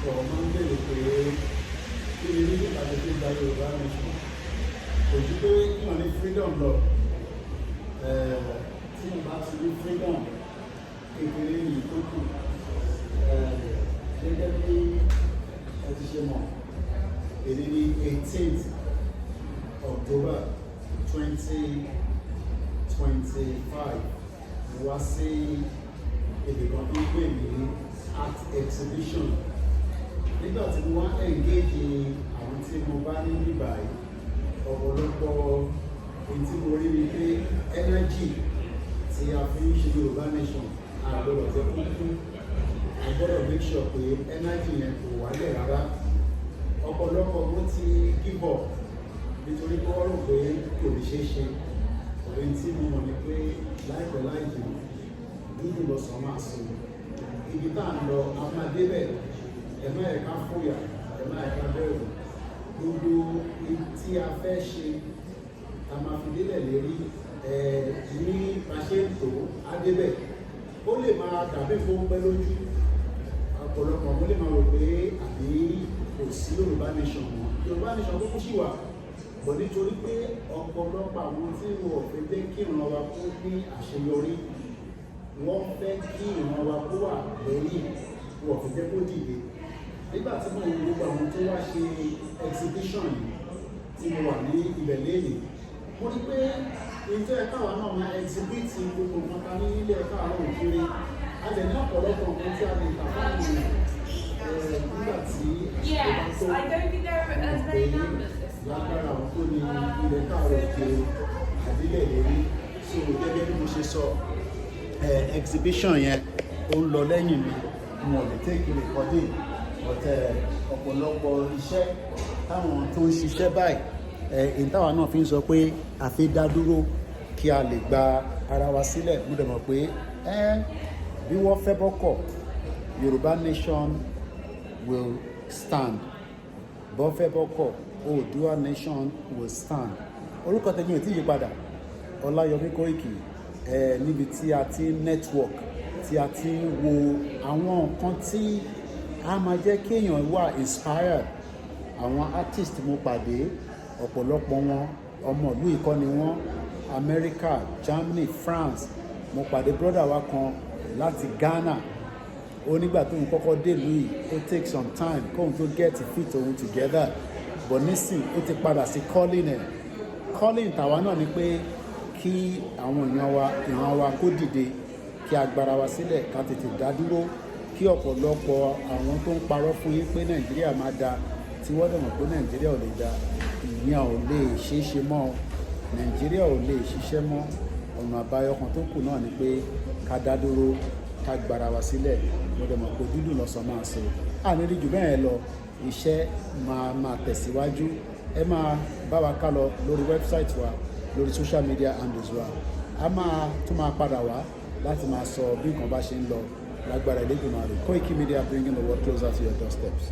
Ọ̀pọ̀lọpọ̀ máa ń béèrè pé kí ni reason tàbí fi gba Yorùbá nation. Kò ju pé kí wọ́n ní freedom lọ. Tí wọ́n bá ti ní freedom, kékeré yìí tó kù. Gẹ́gẹ́ bí ẹ ti ṣe mọ̀, èyí ní 18th October 2025, mo wá sí ibì kan tó ń pè ní art exhibition. Nígbà tí mo wá engage àwọn tí mo bá ní bíbáyìí, ọ̀pọ̀lọpọ̀ èyí tí mo rí ni pé energy tí a fi ń ṣe Yorùbá nation, a gbọ́dọ̀ jẹ́ kó kú. A gbọ́dọ̀ make sure pé energy yẹn kò wálẹ̀ rárá. Ọ̀pọ̀lọpọ̀ ló ti give up nítorí pé wọ́n rò pé kò lè ṣeé ṣe. Ọ̀rẹ́ tí mo mọ̀ ni pé láìpẹ́ láì jìnnà, dúdú lọ́sàn máa sùn. Ibi tá à ń lọ, a máa débẹ̀. Ẹ má jẹ̀ẹ́ ká fòyà, ẹ má jẹ̀ẹ́ ká bẹ̀rù. Gbogbo tí a fẹ́ ṣe, a máa fi délẹ̀ lérí ẹ ní bá ṣe ń tó á débẹ̀. Ó lè máa dàbí fún pẹ́ lójú ọ̀pọ̀lọpọ̀, wọ́n lè máa rò pé àbí kò sí Yorùbá nation mọ́. Yorùbá nation kúkú sì wà bọ̀, nítorí pé ọ̀pọ̀lọpọ̀ àwọn tí wọ́n ò fẹ́ jẹ́ kí ìran wa kó ní àṣeyọrí, wọ́n fẹ́ kí ìran wa kó wà lẹ́yìn, wọ́n ò fẹ́ jẹ́ kó dìde. Nígbà tí mo wo gbogbo àwọn tó wá ṣe exhibition yìí, tí mo wà ní ibẹ̀ lẹ́yìn, mo rí pé ìjọ ẹ̀ka wa náà máa exhibit gbogbo nǹkan ta ní nílẹ̀ káàárọ̀ òjìrè. A lè ní ọ̀pọ̀lọpọ̀ nǹkan tí a lè tà fáwọn èèyàn nígbà tí Yes, I don't think there are as many numbers this time. Lágbára àwọn tó ní ilẹ̀ káàárọ̀ òjìrè àdílẹ̀ lérí. So gẹ́gẹ́ bí mo ṣe sọ, exhibition yẹn ó ń lọ lẹ́yìn mi. Mo lè take recording, but ọ̀pọ̀lọpọ̀ iṣẹ́ táwọn tó ń ṣiṣẹ́ báyìí, èyí táwa náà fi ń sọ pé a fi dá dúró kí a lè gba ara wa sílẹ̀. Mo dẹ̀ mọ̀ pé bí wọ́n fẹ́ bọ́kọ̀, Yorùbá nation will stand. Bọ́ fẹ́ bọ́kọ̀, Oòduà nation will stand. Orúkọ tẹ̀yìn ò tí yí padà, Ọláyọmí Kóìkì. Níbi tí a ti ń network, tí a ti ń wo àwọn nǹkan tí a máa jẹ́ kéèyàn wà inspired. Àwọn artist mo pàdé, ọ̀pọ̀lọpọ̀ wọn ọmọ ìlú ìkọ́ ni wọ́n, America, Germany, France. Mo pàdé brother wa kan láti Ghana. Ó nígbà tóun kọ́kọ́ délùú yìí, ó take some time kóun tó get fit òun together, but nísìn ó ti padà sí calling ẹ̀. Calling tàwa náà ni pé kí àwọn èèyàn wa, ìran wa kó dìde, kí a gbára wa sílẹ̀, ká tètè dá dúró, kí ọ̀pọ̀lọpọ̀ àwọn tó ń parọ́ fún yín pé Nàìjíríà máa da, tí wọ́n dẹ̀ mọ̀ pé Nàìjíríà ò lè da, ìyẹn ò lè ṣeé ṣe mọ́. Nàìjíríà ò lè ṣiṣẹ́ mọ́. Ọ̀nà àbáyọ kan tó kù náà ni pé ká dá dúró, ká gbára wa sílẹ̀. Mo dẹ̀ mọ̀ pé dúdú lọ́sàn máa sọ àní rí jù bẹ́ẹ̀ lọ. Iṣẹ́ máa máa tẹ̀síwájú. Ẹ máa bá wa ká lọ lórí website wa, lórí social media handles wa. A máa tún máa padà wá láti máa sọ bí nǹkan bá ṣe ń lọ lágbára Elédùmarè. Koiki Media, bringing the world closer to your doorsteps.